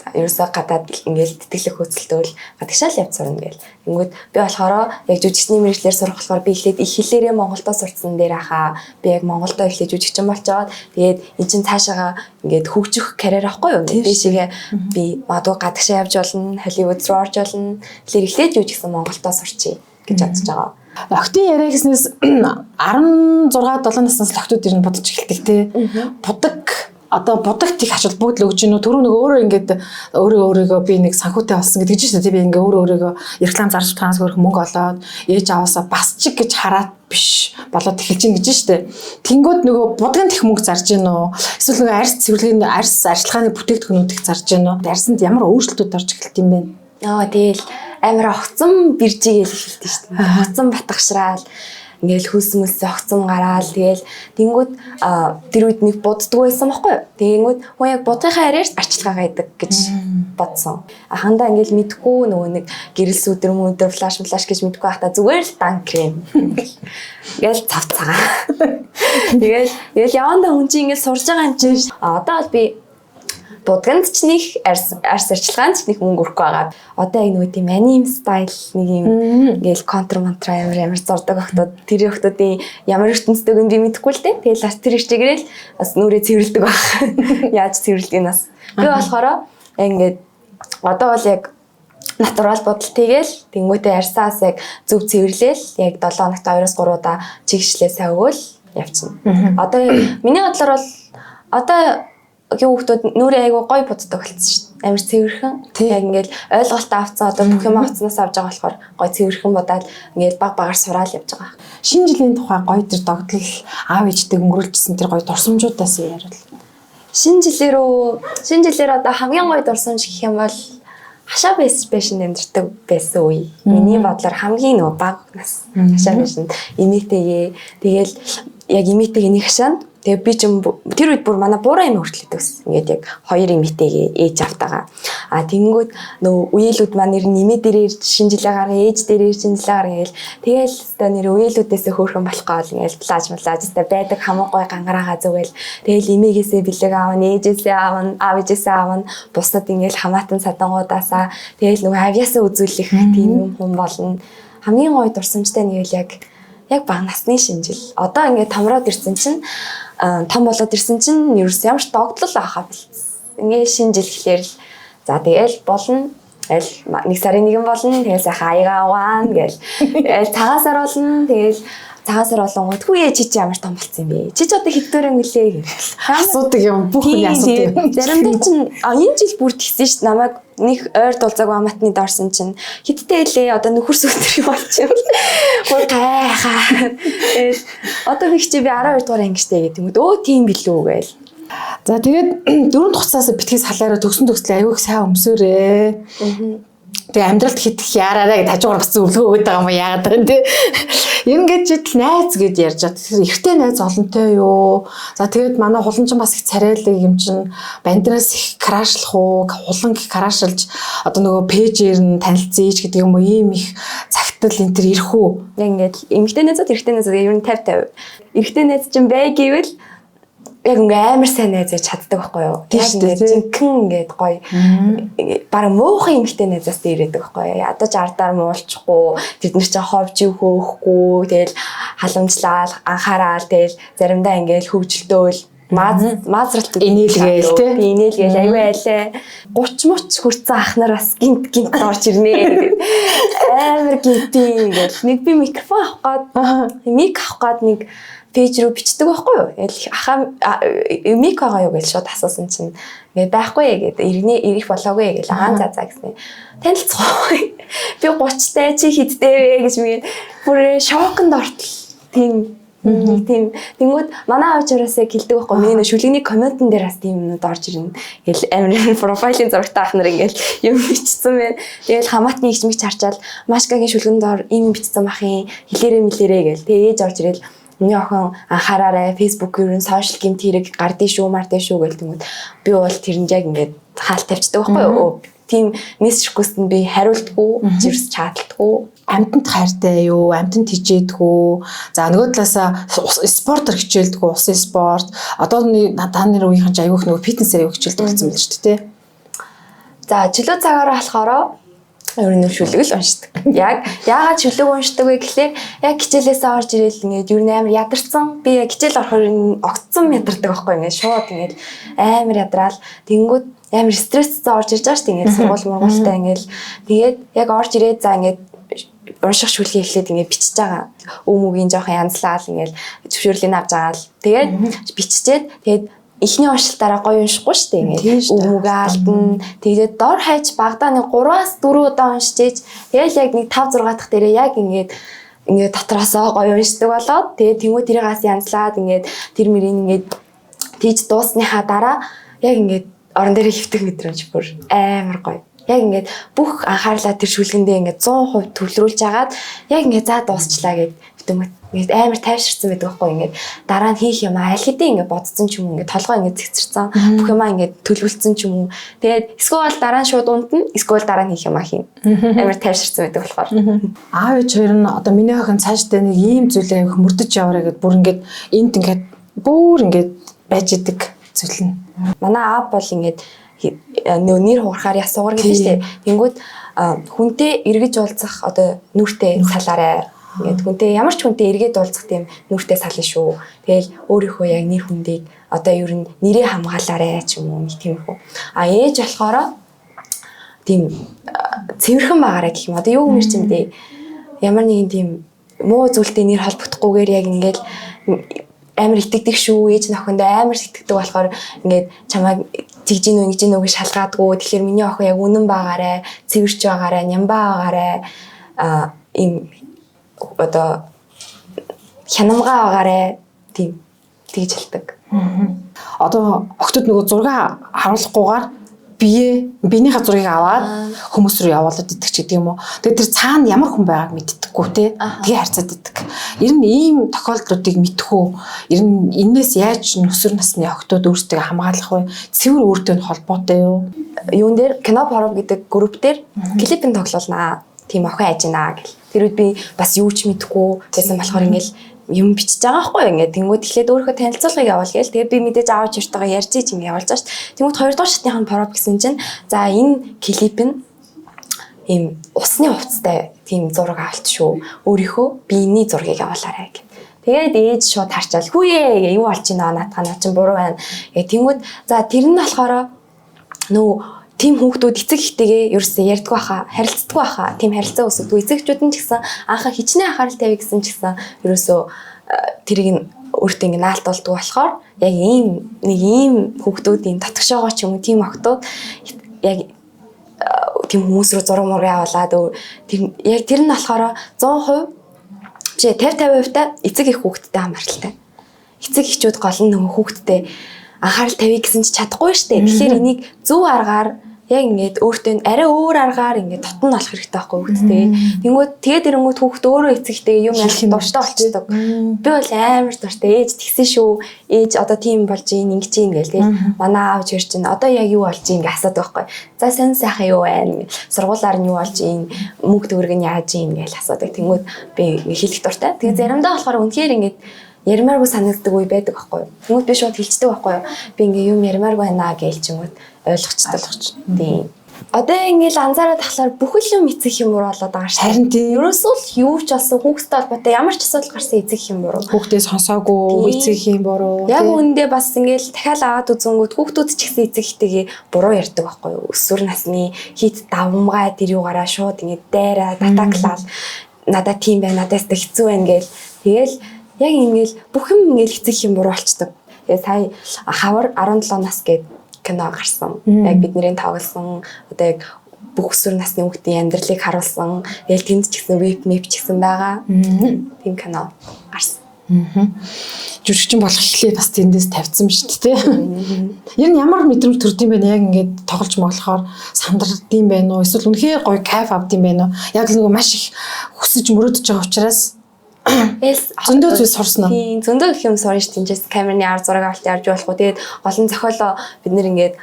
За ерөөсөө гадаад ингээл тэтгэлэг хөөцөлтөөл гадагшаа л явж сурна гээл. Тэнгүүд би болохоор яг жүжигчний мэргэжлээр сурах болохоор би эхлээд их хэлээрээ Монголдо сурцсан дээр ахаа би яг Монголдо эхлээд жүжигчин болчоод тэгээд эн чин цаашаага ингээд хөгжих карьер ахгүй юу. Дээшээгээ би магадгүй гадагшаа явж болно, Холливуд руу орж болно. Тэгэхээр эхлээд жүжигсэн Монголдо сурчий гэж бодож байгаа. Охтын яриа гэснээс 16 7 наснаас л охтууд ер нь будаж эхэлдэг те. Будаг одоо будагт их ач холбогдол өгч гинүү. Түрүү нэг өөрөө ингээд өөрөө өөрийгөө би нэг санхүүтэй болсон гэдэг чинь шүү дээ. Би ингээ өөрөө өөрийгөө реклам зарж утгаас хөрөх мөнгө олоод ээж аваасаа бас чиг гэж хараад биш болоод эхэлж гин гэж шүү дээ. Тэнгүүд нөгөө будагт их мөнгө зарж гин үү? Эсвэл нөгөө арьс цэвэрлэгийн арьс арчилгааны бүтээгдэхүүнүүд их зарж гин үү? Арьсанд ямар өөрчлөлтүүд орж эхэлт юм бэ? Аа тэгэл амар огцон биржигээл эхэлдэг шүү дээ. Огцон батгшраал ингээл хөлс мөлс огцон гараал тэгэл тэнгүүд тэр үед нэг буддгүй байсан байхгүй юу. Тэнгүүд хүн яг будгийнхаа араар арчилгаа гайдаг гэж бодсон. Ахандаа ингээл мэдхгүй нөгөө нэг гэрэл сүдэр мөдөр флаш флаш гэж мэдхгүй байхдаа зүгээр л дан крем ингээл цав цагаан. Тэгэл явандаа хүн чинь ингээл сурж байгаа юм чинь. Одоо бол би будганд ч нэг арьс арчилгаанд ч нэг мөнгө өрөхгүй байгаа. Одоо яг нөгөө тийм аним стайл нэг юм ингээл контр монтра амар амар зурдаг охтууд тэр охтуудын ямар ертөнцтэйг нь би мэдэхгүй л дээ. Тэгэл бас тэр чигээрэл бас нүрээ цэвэрлдэг баг. Яаж цэвэрлэдэг нас. Би болохоор ингээд одоо бол яг натурал бодол тэгэл тэнгуүтээ арьсаас яг зөв цэвэрлээл яг 7 хоногт 2-3 удаа чигшлээ сайн өгөөл явчихна. Одоо миний бодлоор бол одоо хүүхдүүд нүрээ айгу гоё буддаг болсон шүү дээ. Амар цэвэрхэн. Яг ингээл ойлголт авцсан одоо бүх юм авцнаас авч байгаа болохоор гоё цэвэрхэн будаад ингээл баг багаар сураал явж байгаа. Шинэ жилийн тухай гоё тэр догдол аав ээжтэйг өнгөрүүлжсэн тэр гоё дурсамжуудаас яриул. Шинэ жилээр одоо хамгийн гоё дурсамж гэх юм бол хашаа байшинд амьдардаг байсан үе. Миний бодлоор хамгийн нөгөө баг нас хашаа байшинд эмээтэйгээ тэгэл яг эмээтэйгээ нэг хашаанд Тэгээ би ч тэр үед бүр манай буурай юм хүртэл идэг гэсэн. Ингээд яг хоёр эмээтэйгээ ээж автагаа. А тэнгүүд нөө үеэлүүд маань нэр нэмээ дээр шинэ жилээ гарга, ээж дээр шинэ жилээ гарга гээл. Тэгэл өстой нэр үеэлүүдээсээ хөөрхөн болох гол ингээл плаж млаж өстой байдаг хамаагүй гангараагаа зүгэл. Тэгэл эмээгээсээ бэлэг аавна, ээжээсээ аавна, аав ээжээсээ аавна. Бусад ингээл хамаатан садангуудаасаа тэгэл нөгөө авьяасаа үзүүлэх тийм юм хүн болно. Хамгийн гоё дурсамжтай нь гэвэл яг бага насны шинжил. Одоо ингээд томроод ирсэн чинь том болоод ирсэн чинь ерөөс ямар ч догтлол авахаа бэлдсэн. Ингээд шинжил гэхлээр л за тэгэл болно. Аль 1 сарын 1 болно. Тэгэл сайхан аяга аваана гэл. Тэгэл цагаан сар болно. Тэгэл цагаан сар болонгууд хүүе чи чи ямар том болцсон юм бэ? Чи ч одоо хэддүр өнгөлээ гэх. Асуудаг юм. Бүх хүний асуудаг юм. Заримдаа чинь энэ жил бүр тэгсэн шүү дээ. Намайг нэг ойр дулзаагүй амаатны дорсон чинь хидтэй лээ одоо нөхөр сүтэр юм болчих юм. Гой гайхаа. Тэгэл одоо би чи би 12 дугаар анги штэ гэдэг юм. Өө тийм билүү гээл. За тэгээд дөрөв хугацаас битгий салаараа төгсөн төгслөө аягүй сайн өмсөөрэй. Тэгээ амьдралд хит их яараарай гэж хажуугаар бас зөвлөгөө өгöd байгаа юм яагаад вэ те. Ингээд жидл найз гэж ярьж байгаа. Тэгэхээр эрэгтэй найз олонтой юу? За тэгээд манай хуланчин бас их царайлаг юм чинь бандраас их крашлах уу, хулан их крашлж одоо нөгөө пэйжээр нь танилцъя гэдэг юм уу ийм их цагтал энэ төр ирэх үү? Яг ингээд эмэгтэй найзууд эрэгтэй найзууд ер нь 50 50. Эрэгтэй найз чинь бай гэвэл яг ингээ амар сайн найз байж чаддаг байхгүй юу? Яг ингээ жинхэнэ ингээд гоё. Бараг муухай эмэгтэй найзаас дээрэдэг байхгүй юу? Ядаж ардаар муулчихгүй, тэд нар чинь ховж хөөхгүй, тэгэл халамжлал, анхаараал, тэгэл заримдаа ингээл хөгжилдөөл маазралт инээлгээл тий. Би инээлгээл аюу айлаа. 30 мөч хүрсэн ах нар бас гинт гинт орж ирнэ. Амар гинтийн ингээл нэг би микрофон авах гад, мик авах гад нэг пэйж рүү бичдэг байхгүй юу? Тэгэл ахаа мик байгаа юу гэж шууд асуусан чинь ингээд байхгүй гэдэг. Иргэнэ ирэх болоогүй гэл аа за за гэсэн. Танилцах уу? Би 30 тай чи хэдтэй вэ гэж мэн бүр шоконд ортол тийм тийм. Тэнгүүд манай аав чараас яг хэлдэг байхгүй. Миний нөө шүлэгний комментэн дээр бас тийм юмнууд орж ирнэ. Гэл амар профайлын зурагтай ах нар ингээл юм бичсэн байна. Тэгэл хамаатны их мэгч харчаал Машкагийн шүлгэнд ор ийм бичсэн бахын хэлээрээ мэлээрээ гэл. Тэгээ ээж орж ирэл миний охин анхаараарай Facebook ер нь сошиал гэмт хэрэг гардыг шүү мардыг шүү гэл тэнгүүд би бол тэрэнд яг ингээд хаалт тавьчихдаг байхгүй юу? Тийм мессеж request нь би хариулдаггүй, зэрс чаталдаггүй. Амьтанд хайртай юу, амьтанд хичээдгүү. За нөгөө талаасаа спортоор хичээлдэггүй, усын спорт. Одоо та нарын үеийнхэн ч аягүй их нөгөө фитнесээр аягүй хичээлдэг болсон байл шүү дээ, тэ. За чөлөө цагаараа болохоор ер нь шүлэг л уншдаг. Яг яагаад шүлэг уншдаг вэ гэхлээр яг хичээлээсээ орж ирэл ингээд ер нь амар ядарсан. Би яг хичээл орохоор огцсон ядардаг байхгүй ингээд шууд ингээд амар ядраал. Тэнгүүд амар стресстэй орж ирж байгаа шүү дээ. Ингээд сургууль мургуултай ингээд тэгээд яг орж ирээд за ингээд унших шүлгийг эхлээд ингээд бичиж байгаа. Өм үгийн жоохон янзлаал ингээд зөвшөөрлийг авч байгаа л. Тэгээд биччихээд тэгээд эхний уншилтаараа гоё уншихгүй шүү дээ ингээд үгээ алдна. Тэгээд дор хаяж багадаа нэг 3-4 удаа уншиж тэгэл яг нэг 5 6 дахь дээрээ яг ингээд ингээд дотроосоо гоё уншдаг болоод тэгээд тэнгуү тэрийгээс янзлаад ингээд тэр мөрийг ингээд тийж дуусныхаа дараа яг ингээд орон дээр хөвтөх мэдрэмж бүр амар гоё. Яг ингээд бүх анхаарлаа тэр шүлгэндээ ингээд 100% төвлөрүүлж агаад яг ингээд за дуусчлаа гэд битүүмэт ингээд амар тайвширсан байдаг байхгүй ингээд дараа нь хийх юм аль хэдийн ингээд бодсон ч юм уу ингээд толгой ингээд цэгцэрсэн бүх юмаа ингээд төлөвлөсөн ч юм уу тэгээд эсвэл дараа нь шууд унтна эсвэл дараа нь хийх юмаа хийн амар тайвширсан байдаг болохоор аав ээж хоёр нь одоо миний охин цаашдаа нэг ийм зүйлээ их мөрдөж яваарай гэд бүр ингээд энд ингээд бүр ингээд байж идэг зүйл нь манай аав бол ингээд нөө нэр хугарахаар яс сугар гэдэг чинь тэнгүүд хүнтэй эргэж уулзах одоо нүртэй салаарай. Ингээд хүнтэй ямар ч хүнтэй эргээд уулзах тийм нүртэй сална шүү. Тэгэл өөрийнхөө яг нэр хүндийг одоо ер нь нэрээ хамгаалаарай ч юм уу нэг тиймэрхүү. А ээж болохоор тийм цэвэрхэн байгаарай гэх юм. Одоо юу гэмээр ч юм бэ? Ямар нэгэн тийм муу зүйлтэй нэр холбогдохгүйгээр яг ингээд амар итгэдэг шүү. Ээж нөхөндөө амар итгэдэг болохоор ингээд чамайг тэгж гин үү ингэж гин үү гэж шалгаадгүй. Тэгэхээр миний охин яг үнэн байгаарай, цэвэрч байгаарай, нямбаа байгаарай. А ийм одоо хянамгаа байгаарай. Тийм тэгж хэлдэг. Одоо октод нөгөө зураг харуулахгүйгээр бие биенийхээ зургийг аваад хүмүүс рүү явуулаад идэх ч гэдэг юм уу. Тэгээд тэр цаана ямар хүн байгааг мэддэггүй те. Тэгээ харьцаад идэх. Ер нь ийм тохиолдлуудыг мэдэх үү? Ер нь энээс яаж өсвөр насны охидууд өөрсдөө хамгаалах вэ? Цэвэр өөртөө нь холбоотой юу? Юун дээр кино проб гэдэг групп дээр клипэн тоглуулнаа. Тийм охин ажинаа гэл. Тэр үед би бас юу ч мэдэхгүй байсан болохоор ингээл юм бичиж байгаа байхгүй юу ингээд тэнгууд эхлээд өөрийнхөө танилцуулгыг явуул гээл. Тэгээ би мэдээж аав чиртэйгээ ярьж ич юм явуулж байгаа шүү дээ. Тэнгууд хоёрдугаар шатных нь проб гэсэн чинь за энэ клип нь ийм усны хувцастай тийм зураг авалт шүү. Өөрийнхөө биений зургийг явуулаарай гэх. Тэгээд ээж шууд харчаал хүүе юу болж байна наатаа наа чин буруу байна. Гэ тэнгууд за тэр нь болохоор нөө тийм хүүхдүүд эцэг ихтэйгээ ерөөсөө ярьдгүй баха, харилцдаггүй баха, тийм харилцаа үүсгэдэггүй. Эцэг эхчүүд нь ч гэсэн анхаа хичнээн анхаарал тавья гэсэн ч гэсэн ерөөсөө тэрийг нь өөртөө ингэ наалтуулдаг болохоор яг ийм нэг ийм хүүхдүүдийн татгшоогоо ч юм уу тийм охтууд яг тийм хүмүүс рүү зураг мураг явуулаад тэр яг тэр нь болохоор 100% биш 50 50% та эцэг их хүүхдтэй хамааралтай. Эцэг эхчүүд гол нь нөгөө хүүхдтэй анхаарал тавья гэсэн чи чадахгүй штэ. Тэгэхээр энийг зөв аргаар яг ингээд өөртөө арай өөр аргаар ингээд дотн болох хэрэгтэй байхгүй хүүхдтэй. Тэнгүүд тэгээд ирэнгүүт хүүхд өөрөө эцэгтэй юм ярих дуртай болчдөг. Би бол амар дуртай. Ээж тэгсэн шүү. Ээж одоо тийм болж ийн ингэж ийн гээл тэгэл манай аав чир чинь одоо яг юу болж ийн гэж асуудаг байхгүй. За сайн сайхан юу байна? Сургуулаар нь юу болж ийн? Мөнгө төгрөг нь яаж ийн гээл асуудаг. Тэнгүүд би хэлэх дуртай. Тэгээд заримдаа болохоор үнэхээр ингээд ярмааргүй санагддаг үе байдаг байхгүй юу. Тэнгүүд би шууд хэлцдэг байхгүй юу. Би ингээ юм ярмааргүй байна гээл ч юм уу ойлгочтой. Тийм. Одоо ингээл анзаараад тахлаар бүхэл юм эцэг юм буруу болоод байгаа шүү. Харин тийм. Ерөөсөө л юу ч болсон хүүхдтэй холбоотой ямар ч асуудал гарсан эцэг юм буруу. Хүүхдээ сонсоогүй эцэг юм буруу. Яг үүндээ бас ингээл дахиад аваад үзэнгүүт хүүхдүүд ч гэсэн эцэг ихтэйгээ буруу ярьдаг байхгүй юу. Өсвөр насны хит давмгай тэр юугаараа шууд ингээд дайраа татаклал надад тийм байна, надаас тэ хэцүү байна гээл. Тэгэл яг ингээл бүх юм ингээл эцэг юм буруу болчдөг. Тэгээ сая хавар 17 нас гээд кино гарсан. Яг бидний тоглосон одоо яг бүх өсвөр насны хүүхдийн амьдралыг харуулсан. Тэгэл тэнд ч гэсэн веб мэп ч гэсэн байгаа. Тийм кино гарсан. Жүжигчин болох эхлээ бас тэндээс тавьсан ба шүү дээ. Ер нь ямар мэдрэмж төрд юм бэ? Яг ингээд тоглож моглохоор сандардсан байх уу? Эсвэл үнэхээр гоё кайф авд юм байна уу? Яг л нөгөө маш их хүсэж мөрөөдөж байгаа учраас зөндөө зүйл сурсан уу? Тийм, зөндөө их юм сурна шүү дээ. Тэндээс камерны ар зураг авалт ярьж болохгүй. Тэгээд гол нь зохиолоо бид нэр ингээд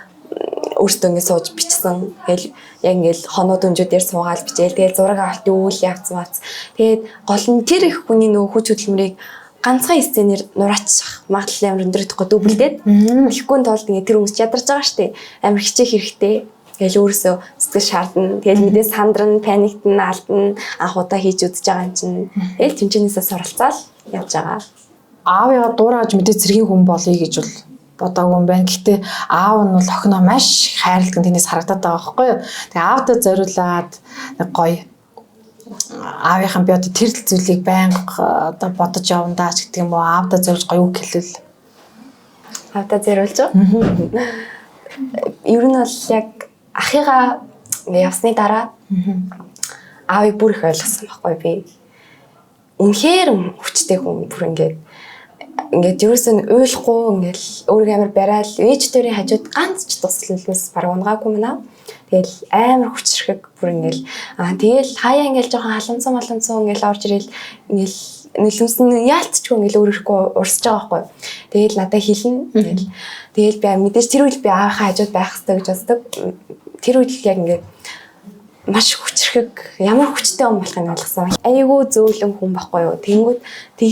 өөртөө ингээд сууж бичсэн. Тэгэл яг ингээд хоноод өнжүүдээр суугаал бичээл. Тэгэл зураг авалтын үйл явц мац. Тэгээд гол нь тэр их хүний нөгөө хүч хөдөлмөрийг ганцхан сценээр нураачих магадлал амар өндөр гэхгүй дүүбэлдээд. Тэгэхгүй тулд ингээд тэр хүмүүс ядарч байгаа шүү дээ. Амар хичээх хэрэгтэй. Тэгэл өөрөөсөө сэтгэл шаардна. Тэгэл мэдээ сандрна, паниктна, алдна. Анх удаа хийж үзэж байгаа юм чинь. Тэгэл тэмцээнээсээ суралцаал явж байгаа. Аавыгаа дуурайж мэдээ цэргийн хүн болъё гэж бол бодоогүй юм байна. Гэхдээ аав нь бол охиноо маш их хайрладаг тэрнээс харагдаад байгаа байхгүй юу. Тэгээ аавдаа зориулаад нэг гоё аавынхаа би одоо тэр л зүйлийг байнга одоо бодож явна даа ч гэдэг юм уу. Аавдаа зориулж гоё үг хэлвэл. Аавдаа зориулж уу? Ер нь бол яг ахыгаа ингээ явсны дараа аавыг бүр их ойлгосон байхгүй би. Үнэхээр хүчтэй хүн бүр ингээд ерөөсөө уйлахгүй ингээл өөрийгөө амар барайл ээж төрийн хажууд ганц ч туслалаас баг унгаагүй мэнэ. Тэгэл амар хүчрхэг бүр ингээл тэгэл хаяа ингээл жоохон халамцсан маламцсан ингээл орж ирэл ингээл нөлөмсөн яалтчгүй ингээл өөрөөрхөө урсж байгаа байхгүй. Тэгэл надад хэлнэ. Тэгэл тэгэл би мэдээж тэр үед би аавынхаа хажууд байх хэрэгтэй гэж боддог. Тэр үед л яг ингээд маш хүчрхэг ямар хүчтэй хүн болохыг ойлгосон. Айгүй зөөлөн хүн байхгүй юу. Тэнгүүд тэг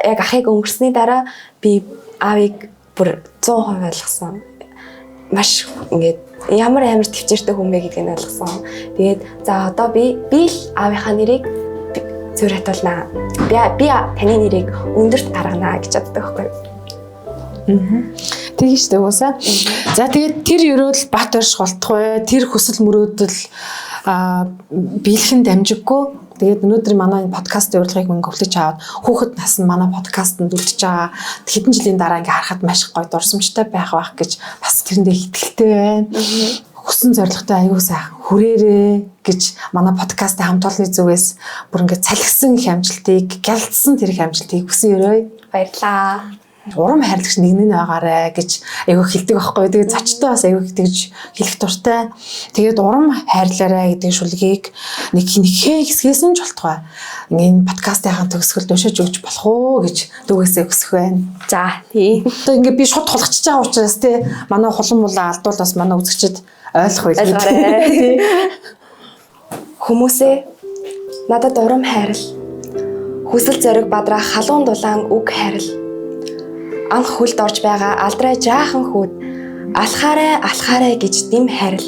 яг ахыг өнгөрсний дараа би аавыг бүр 100% ойлгосон. Маш ингээд ямар амар төвчээртэй хүн бэ гэдгийг ойлгосон. Тэгээд за одоо би л аавынхаа нэрийг зөөр хатуулнаа. Би таны нэрийг өндөрт гаргана гэж боддог байхгүй юу. Тэгин шүү дээ уусаа. За тэгээд тэр ерөөл бат орш голтох бай. Тэр хүсэл мөрөөдөл биелэхэн дамжиггүй. Тэгээд өнөөдөр манай энэ подкастын урилгыг мөнгө хүлээж аваад хүүхэд нас нь манай подкастэнд үлдэж байгаа. Хэдэн жилийн дараа ингээ харахад маш гоё дурсамжтай байх байх гэж бас тэрэндээ итгэлтэй байна. Хүссэн зорилготой аягүй сайхан хүрээрээ гэж манай подкастын хамт олонны зүгээс бүр ингээ цалгисан их амжилтыг, гялцсан тэр их амжилтыг хүсэн өрөөе. Баярлалаа. Урам хайрлагч нэг нь байгаарэ гэж айгүй хэлдэг байхгүй. Тэгээд зочтой бас айгүй тэгж хэлэх дуртай. Тэгээд урам хайрлаарай гэдэг шүлгийг нэг нэгхээ хэсгээс нь ч болтугай. Энэ подкастынхаа төгсгөлд уншиж өгч болох уу гэж дүүгээсээ өсөх байна. За тий. Одоо ингээ би шууд тулгачж байгаа учраас тий манай хулан мулаа алдвал бас манай үзэгчид ойлгох байлгүй. Ойлгоорой. Хүмүүсээ надад урам хайрал. Хүсэл зориг бадраа халуун дулаан үг хайрал. Анх хөлд орж байгаа алдрай жаахан хүүд алхаарай алхаарай гэж дэм хайрал.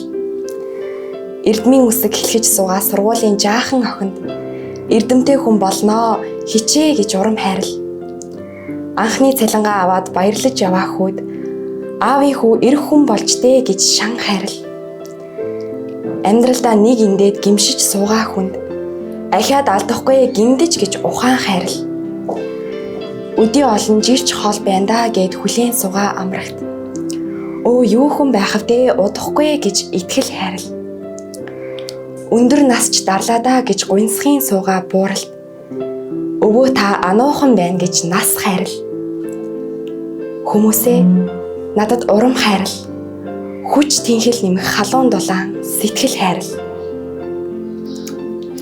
Эрдмийн үсэг хэлхэж суугаа сургуулийн жаахан охинд эрдэмтэй хүн болноо хичээ гэж урам хайрал. Анхны цалингаа аваад баярлаж яваа хүүд аавын хүү эрх хүн болж дээ гэж шан хайрал. Амьдралдаа нэг индээд гимшиж суугаа хүнд ахиад алдахгүй гимдэж гэж ухаан хайрал. Өдий олон жирч хол байна да гэд хүлээн суугаа амрагт. Өө юу хүн байх вдэ удахгүй гэж итгэл хайрал. Өндөр насч дарлаа да гэж гуйнсхийн суугаа бууралт. Өвөө та ануухан байна гэж нас хайрал. Хүмүүсээ надад урам хайрал. Хүч тэнхэл нэмэх халуун дулаан сэтгэл хайрал.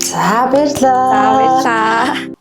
За баярлалаа. За баярлалаа.